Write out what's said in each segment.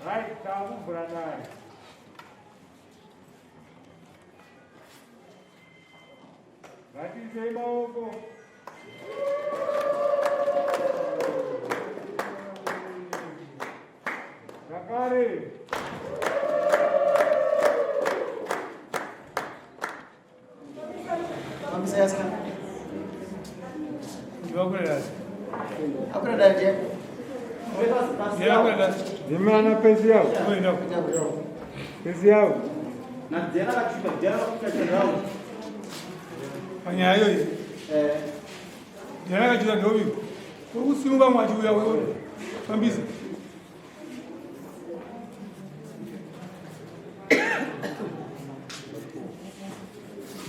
Right, takuvhura dare. Ngatiisei maoko. Zvakare. Ndimana pesi yavo. Pesi yavo. Panyaya iyoyi. Ndiana kachuta ndovi. Uri kusimuka mwachi uya wewe. Fambisa.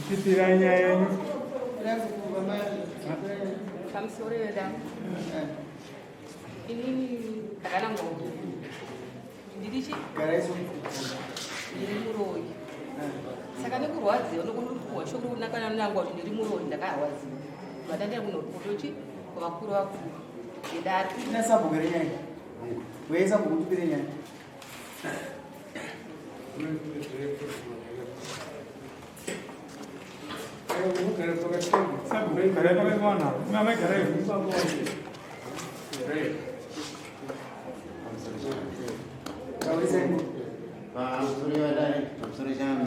Chipirai nyaya yenyu. Pamusoro yeda. Inini ndakanangwa kuti ndiri chi? Ndiri muroyi. Saka nekurwadziwa nokunopuwa shoko rokunaka nanangwa kuti ndiri muroyi ndakarwadziwa. Vatangira kunopotochi kuvakuru vakuru. Yedare. Ina sabhuku renyaya. Wewe sabhuku tupire nyaya. Pamusoro yadai, pamusoro chami.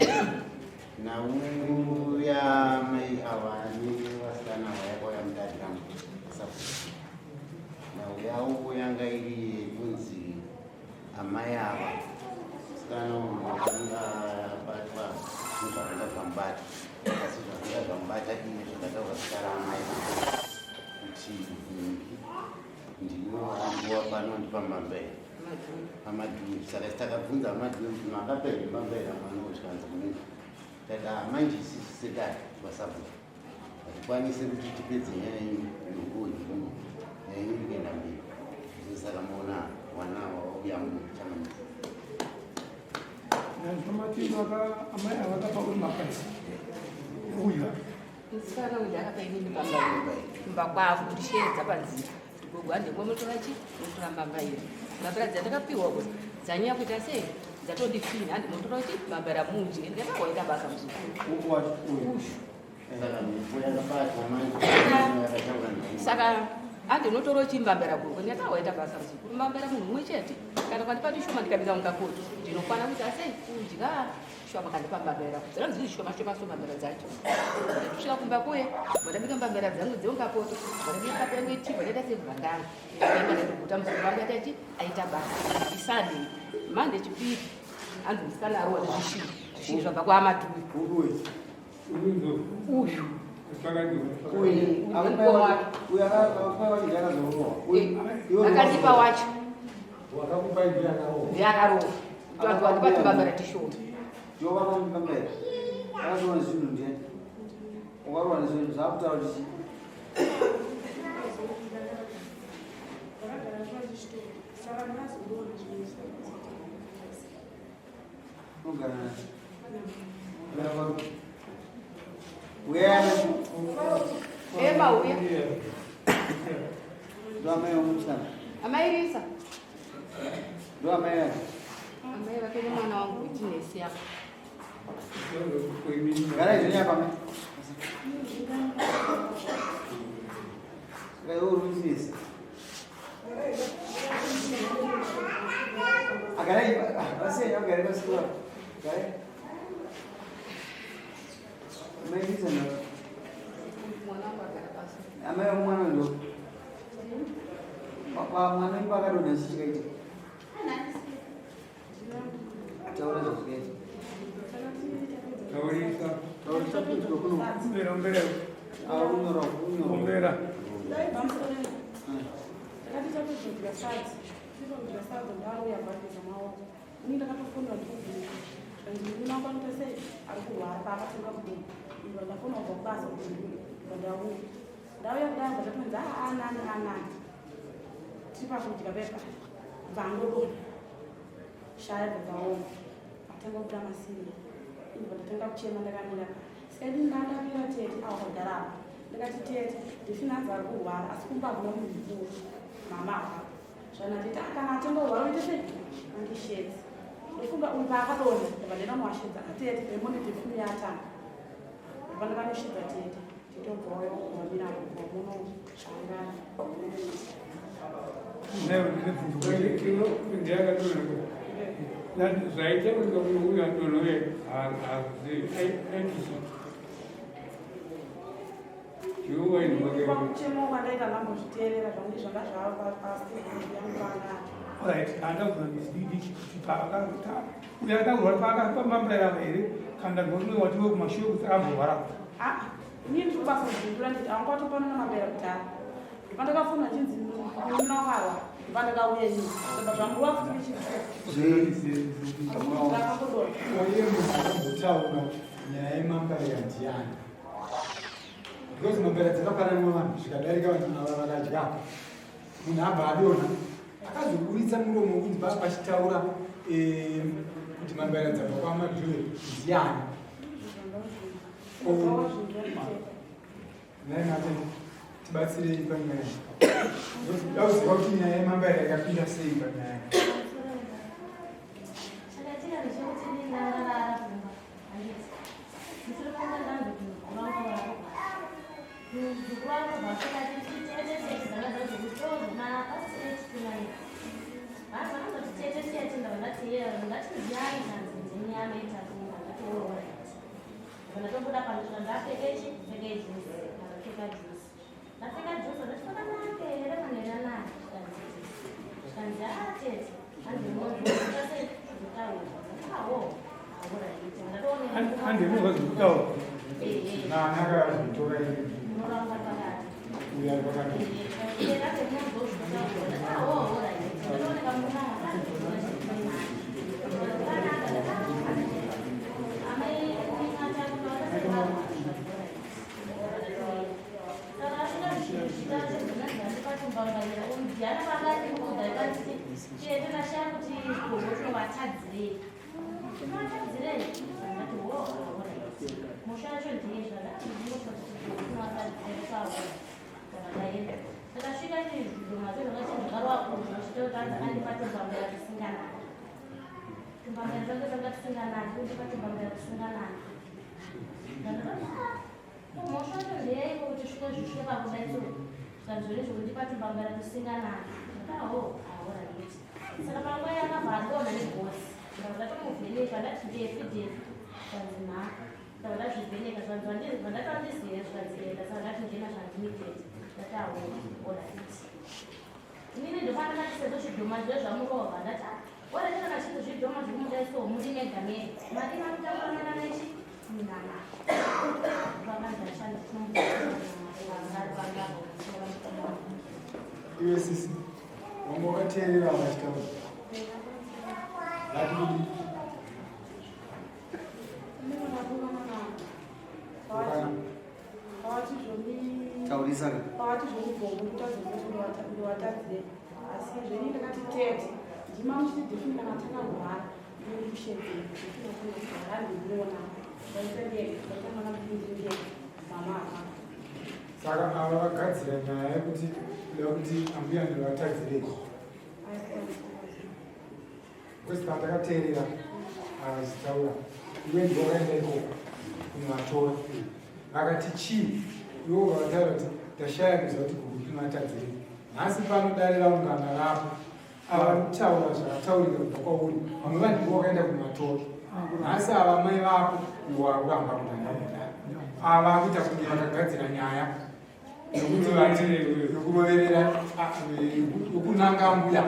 Nauya mai ava nevasikana ava yakauya mudare rangu sabhuku. Nhau yavo yanga iri yekunzi amai ava musikana uyu akanga abatwa nezvakanga zvamubata asi zvakanga zvamubata iye zvakataura zita raamai ava kuti nhumbi ndiwo anguva pano ndipa mbambaira amadhuri saka takabvunza amadhuri kuti makapa here mbambaira mwana uyu zvikanzi munhu tati manje isisi sedare vasabhuku hatikwanise kuti tipedze nyaya yenyu nenguo iri nyaya yenyu iri kuenda mberi saka maona vana vauya muchangamisa amai avakapa uri makaisi uya musikana uyu akapa inini kumba kwavo kundisheedza panzira gogo hande motora chi motora mbambaira mbambaira dzandakapiwa ko dzanyanya kuita sei dzatondipfina hande motora chi mbambaira mudye ndikati waita basa muzukuru ushu saka hande unotora chimbambera gogo ndikati waita basa muzukuru mbambera munhu mumwe chete kana kwandipa tishoma ndikabika mukakoti ndinokwana kuita sei kudya shoma kandipa mbambera dzanzi dziri shoma shoma so mbambera dzacho ndasvika kumba kuye vandabika mbambera dzangu dzeungapoto vandabika kapu yangu yetii vandaita sevhandanga ndaenda ndatoguta muzukuru wangu aita chi aita basa isande mande chipiri anzi musikana arowa nezvishiri zvishiri zvabva kwamadhuri uyu akandipa wacho ndiye akarowa vanhu vati tishoma ukarowa nezvinhu zvakutaura kuti Ema uya. Amai Risa. Amai vake nemwana wangu witness yako. Gara izvi nyapa mai. Saka iwe uri witness. Agarai, vasiya agare pasiwa. Garai. Amai Lisa ndo. Amai vemwana ndo. Kwa mwana ipo akadonha chichikaita. Taura zvazvikaita. Taurisa. Taurisa pinzwa kuno. Mbera mbera. Ah, unyora unyora. Mbera. Takati tatozodya sadza, tizodya sadza ndauya vageza maoko. Ini ndakatofona ndikubvunza. Zvikanzi murume wangu anoita sei? Ari kurwara paakatenga kudini. Ndibva ndafona kubva kubasa kuti ndiuye. Ndibva ndauya. Ndauya kudai ndibva ndatonzi aa anani anani. Tiri pakudya pepa. Bva andodonha. Shaya bva dzaoma. Atanga kubuda masimba. Ndibva ndatanga kuchema ndakamira. Saka ini ndandamira tete awakagara apa. Ndikati tete, ndifinanzi ari kurwara asi kumba hakuna munhu mukuru. Mama havapo. Zvanatete kana atenga urwara uite sei? Andishedze. Ndofunga uyu paakadonha ndabva ndaenda kunoashedza. Atete remone defini yatanga. Ndabva ndakanoshedza tete. Tete obva wauya wamira munoshangana. Zvaita kuti uyu adonhowe haazivi aitisi Pakuchema kwandaita ndambozviteerera zvangu zvanga zvava pasi yangu panapa. Alright, handakuzandizidii paakata uyo akakurwara paakapambambaira here kana ndagorine watiwe kumashure kuti akamborwara. Ah, inini ndiri kubasa kuzvindura nditi angwatopanana mambera kudhara. Ndopandakafona chinzi murume wakarwa ndopandakauya inini. Ndobva zvamurova futi nechitupa. Ndakambodonha. Oye munhu akambotaura nyaya yemambaira ndiani? Because mambera dzakapananwa vanhu zvikadarika vanhu ava vakadya munhu abva adonha akazoburitsa muromo kunzi paa pachitaura kuti mambera dzabva kwamadhuve ndiani? Nhai Matete, tibatsirei panyaya. Ndoda kuziva kuti nyaya yemambaira yakapinda sei panyaya. Chakaitika ndechekuti ini ndarara kumba handiti ndisiri kumba ndanzi kuti muzukuru wangu arikuba muzukuru wangu vasvika achiti tete tete dzanga dzazoti tozona past 8 to 9 vanhu vanozoti tete tete ndabva ndati ye ndati ndiyani kanzi ndini yamaita kumba ndati alright ndabva ndatobuda pandosvika ndapfeke chi pfeke juzi ndakapfeka juzi ndapfeka juzi ndati pakanaka here manheru anaya zvikanzi zvikanzi aa tete hanzi munozvose zvekutaura awo auraiti ndatoona Hande munozvekutaura. Nani akazvitora ini? munoramba pakati Uyo ari pakati. Musha yacho ndiye zvakadai takasvika zvidhoma zvezvakachi zvakarova kudya zvitotanza andipa tumbambera tusinganani tumbambera twake twanga tusinganani kundipa tumbambera tusinganani mhosva yacho ndeyeiko kuti svike zvisvike pakudai so zvikanzvori zvokundipa tumbambera tusinganani ndakaho aoraiti saka panguva yakabva adonha negosi ndabva ndatomuvheneka ndati ndefi defi zvanzi mha ndabva ndazvivheneka zvanzi vandatandizire zvikanzi enda saka ndati ndena zvandinitete ndati awo alright inini ndofana ndati sezvo zvidhoma zviye zvamurova ndati ora kana chinhu zvidhoma zvikumudai so muri mega mega mari mamutambanana nechi minana Iwe sisi, wanga wakateerera vachitaura. Vati kudii? Pawati zvoni Taurisa. pawati zvomubvongo kutadza kuti ndiwatadzire asi zveni ndakati tete ndima muchiti dhifini kana takarwara ndinokushedzera dhifini akangarwara ndinoona ndaita ndega ndaita mwana mudiki ndega mama havapo. Saka ava vagadzira nyaya yekuti kuda kuti ambuya ndivatadzirei. Because patakateerera vachitaura iwe ndiwe wakaenda ikoko kunovatora vakati chii iwe ukavataura kuti ndashaya kuziva kuti gugu tinovatadzirei nhasi pano dare raungana rapo ava vari kutaura zvakataurika kubva kwauri vamwe vanhu ndivo wakaenda kunovatora nhasi ava mai vako iwe wakuramba kuti andamudaro ava vakuita kunge vakagadzira nyaya yokuti vati yokuroverera yokunanga mbuya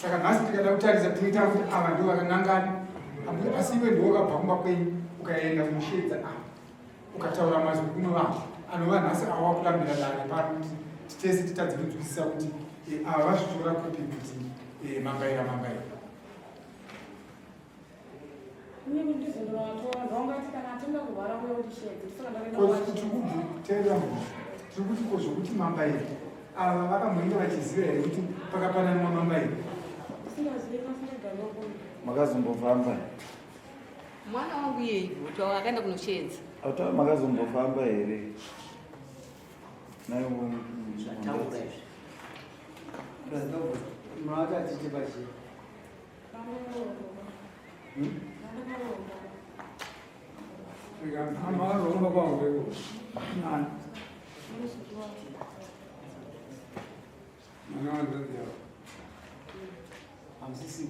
saka nhasi tikada kutarisa tinoita kuti ava ndivo vakanangani ambuya asi iwe ndiwo wakabva kumba kwenyu ukaenda kunosheedza ava ukataura mazwi kuno vanhu anova nhasi ava wakurambira dare pano kuti titese titadze kunzwisisa kuti ava vazvitora kupi kuti mambaira mambaira Inini ndizondovatora ndaungati kana atanga kurwara uya undishedze saka ndakaenda tiri kuteerera munhu tiri kuti ko zvokuti mambaira ava vakamboinge vachiziva here kuti pakapananwa mambaira Usingazivi pasingagariwo kumba. Makazombofamba. Mwana wangu iyeyi kuti akaenda kunoshedza Ata makazombofamba here? Zvataura izvi. Mwana atiite pachii? Amaromba kwangu nani? Mwana wanzadzi yavo. Hamusisi.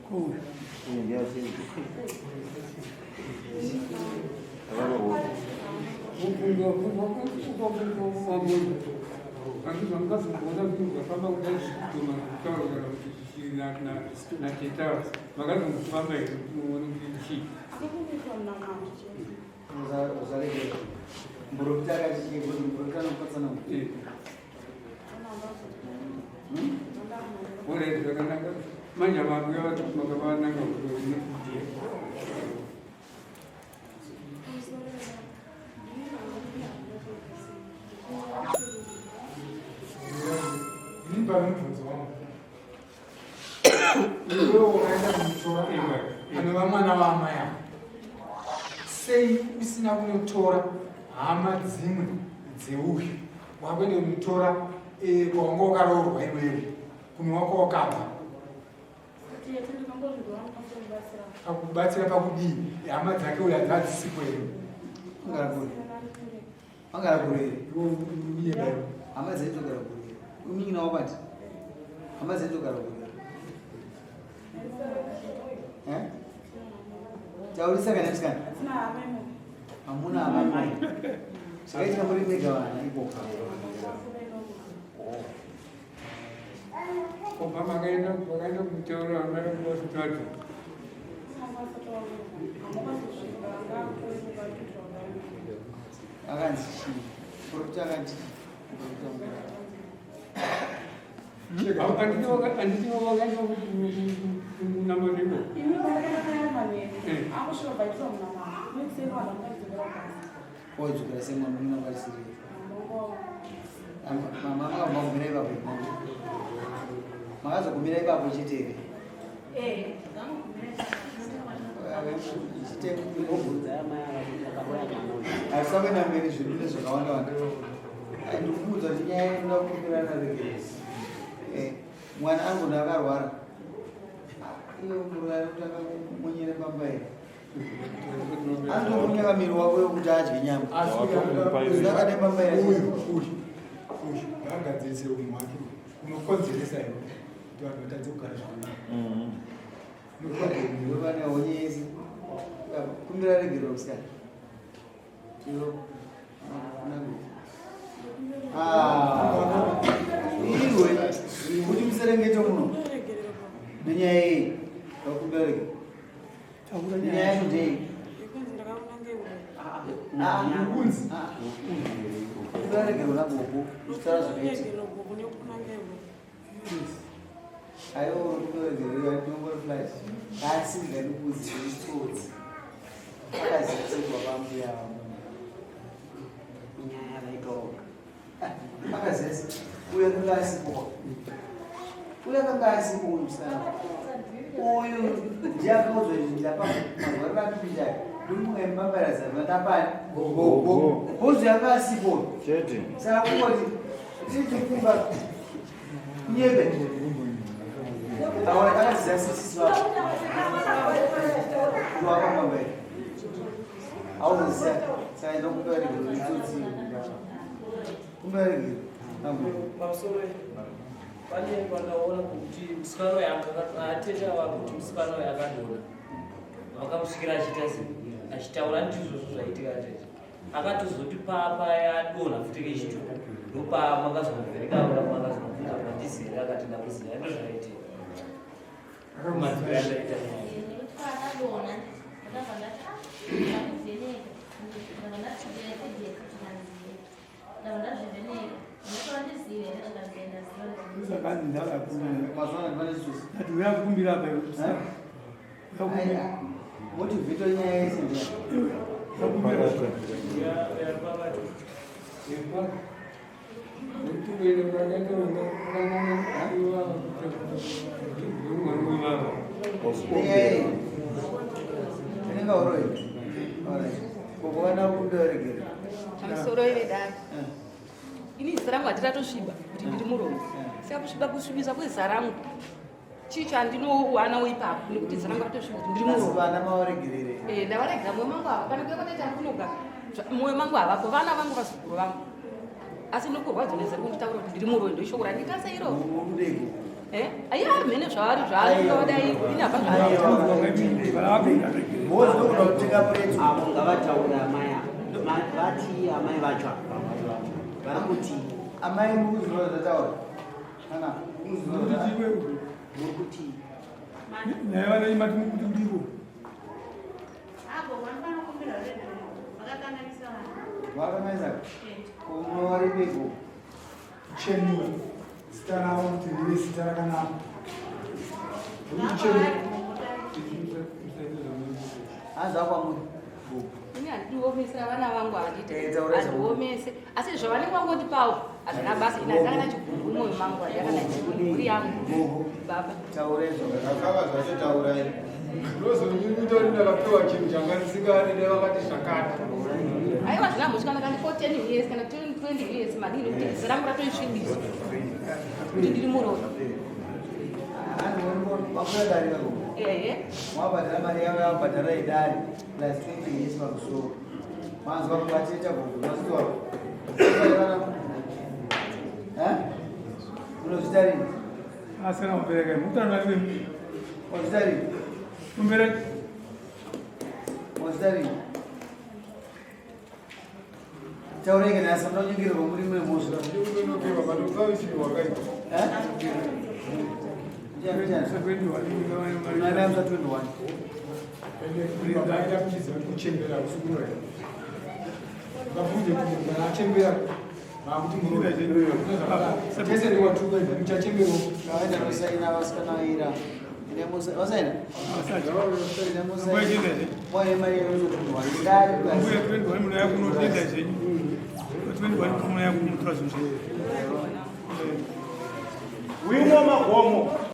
Kuuya. Makazomufamba here muone kuti chii? Akakuitwa munamato chete. Usaregera. Mburukita akati kuti mburukita anopatsana. Alright, zvakanaka. Manje vamwe makavananga kuti Ini pane mubvunzo wangu. Iwewe wakaenda kumutora anova mwana waamai avo. Sei usina kunotora hama dzimwe dzeuyu? Wakuenda kunotora kwawanga wakaroorwa iwewe, kuno wako wakabva. Pakubatsira pakudii? Hama dzake uyu hadzadzisipo here? Angara kure. Angara kure. Uye bai. Hama dzaitogara kure. Unin'ina wabati. Hama dzaitogara kure. Eh? Taurisa kana musikana? Hamuna hama imomo. Zvakaitika muri mega vana ikoko. Kubva makaenda vakaenda kutaura amai vasitatu. Akanzi chii? Profita akati profita mukati. Handiti vakaenda kunamatiko. Waidzokera semwana munhu angarisiri. Mama makagumira ipapo. Makazogumira ipapo chete here? Hatisakuenda mberi zvedu nezvakawanda wanda. Ndikuudza kuti nyaya inoda kukumbirana regeresi. Mwana angona akarwara. Iyo murwara kutanga kumunyere pamba here? Anotokunyaka miri wako yokuti adye nyama. Akade pamba here? Uyu uyu uyu ngaagadzirise unhu hwake unokonzeresa iwe kuti vanhu vatadze kugara zvakanaka. Vane honye yese. Kumbira regerero musikana. Iyo. Ah. Irwe kuti muserengete muno. Nenyaya iyi. Vakumbira regerero. Nenyaya yacho ndei? Kunzi Kumbira regerero nagogo. Uchitaura zvakaitika. Aiwa kuregerera ndongori flight. Asi ndikadikuudze itsotsi. Akazivisigwa pambuya vangu. Nyaya vaitoronga. Akazesa. Uyo akanga asipo. Uyo akanga asipo uyu musikana. Uyu ndiye akaudzwa izvi ndapa mazuva atipinda. Ndimumwe mbambaradza vandapani. Gogo. Bozi akanga asipo. Chete. Saka kungoti tichifunga nyebe. Awa akaziva sisi wako. Wako mbele. Auziva. Saka ndokumbira regerero itsotsi. Kumbira regerero. Pamusoro pane pandaona kuti musikana uyu atete ava kuti musikana uyu akadonha vakamusvikira achiita sei achitaura ndizvozvo zvaitika tete akatozoti papa yadonha futi kechituko ndopamakazomuvheneka makazomubvunza kuti handizere akati ndakuziva ndozvaitika madziro yandaita nyaya Nekuti paakadonha ndakabva ndati "Ah, ndakuvheneka." Ndabva ndati jeka chikanzi ndabva ndazvivheneka. Ndakava ndizive here zvikanzi ndaziva. Saka ndakakumbira. Mazuva ano pane tsotsi. Ndati uya kukumbira apa iwe. Uya Motivate nyaya yese ndiya. kukumbira. Nenyaya iyi. Inenge horoyi. Alright. Gogo vana kundoregera. Pamusoro vedare. Ini zita rangu handiratosviba kuti ndiri muroyi. Saka kusviba kusvibisa kwezita rangu chii chandinowanawo ipapo nekuti zita rangu ratosviba kuti ndiri Asi muroyi. vana mavaregerere. Eh, ndavaregera mwoyo mangu hava pane kuya kwataita kunoga mwoyo mangu havapo vana vangu vazukuru vangu asi nokurwadziwa nezari kunditaura kuti ndiri muroyi ndoshoko randita seiro Murudego. Eh, aiya mhene zvavari zvaari vadai ini hapa Mhozi ndokuda kutenga pureti. Avo ngavataure amai ava. Vati amai vacho ava vari kuti Amai mukuziva zvataura. Kana mukuziva zvataura. muri kuti Nyaya vana imati mukuti kudiko. Apo vanokumbira ruregerero vakakanganisa vanhu. Vakanganisa. Unovaripeko. Kuchenura zita ravo kuti rive zita rakanaka. Kuchenura. Hanzi akwamuri. Ini handiomesera vana vangu handiti Eh, taura zvauri. handiomese asi zvavanenge vangondipawo hazvina basa ini handakana chigumbu mwoyo mangu handakana chigumbu mhuri yangu Gogo. baba Taura izvo. Zvakava zvacho taurai. Ndozonyunyuta kuti ndakapiwa chinhu changa ndisingadi dai vakati zvakati. Aiwa zvina mhosva kana kandipo 10 years kana 20 years madini nekuti zita rangu ratoisvibiswa kuti ndiri muroyi. Hanzi vakuya dare kako. Ehe. Mwabhadhara mari yavo yavabhadhara idare plus 20 years pamusoro. Manzwa kuvateta gogo. Mazwa. Eh? Unozvita rini? Asana mubereka mutano ari Wazvita rini? mubereka. Wazvita rini? Taureke nhasi munonyengererwa muri mune mhosva. Ndikunonokerwa patokaisirwa wakaipa. Eh? Ndiani, ndiani? Mwana yamusa 21. Ende vakaita kuchiziva kuti kuchembera kusukurwa. Vabvunze kuti munhu kana achembera vakuti muroyi. Tese ndiwatuka ibva muchachemberawo. Vaenda kusaina vasikana vaira. Ine musa vasaina? Ine musaina. Mwane mari yemusa 21. Ndari plus. Mbuya 21 munoya kunotenda zvenyu. 21 munoya kunotora zvinhu zvenyu. Wimo magomo.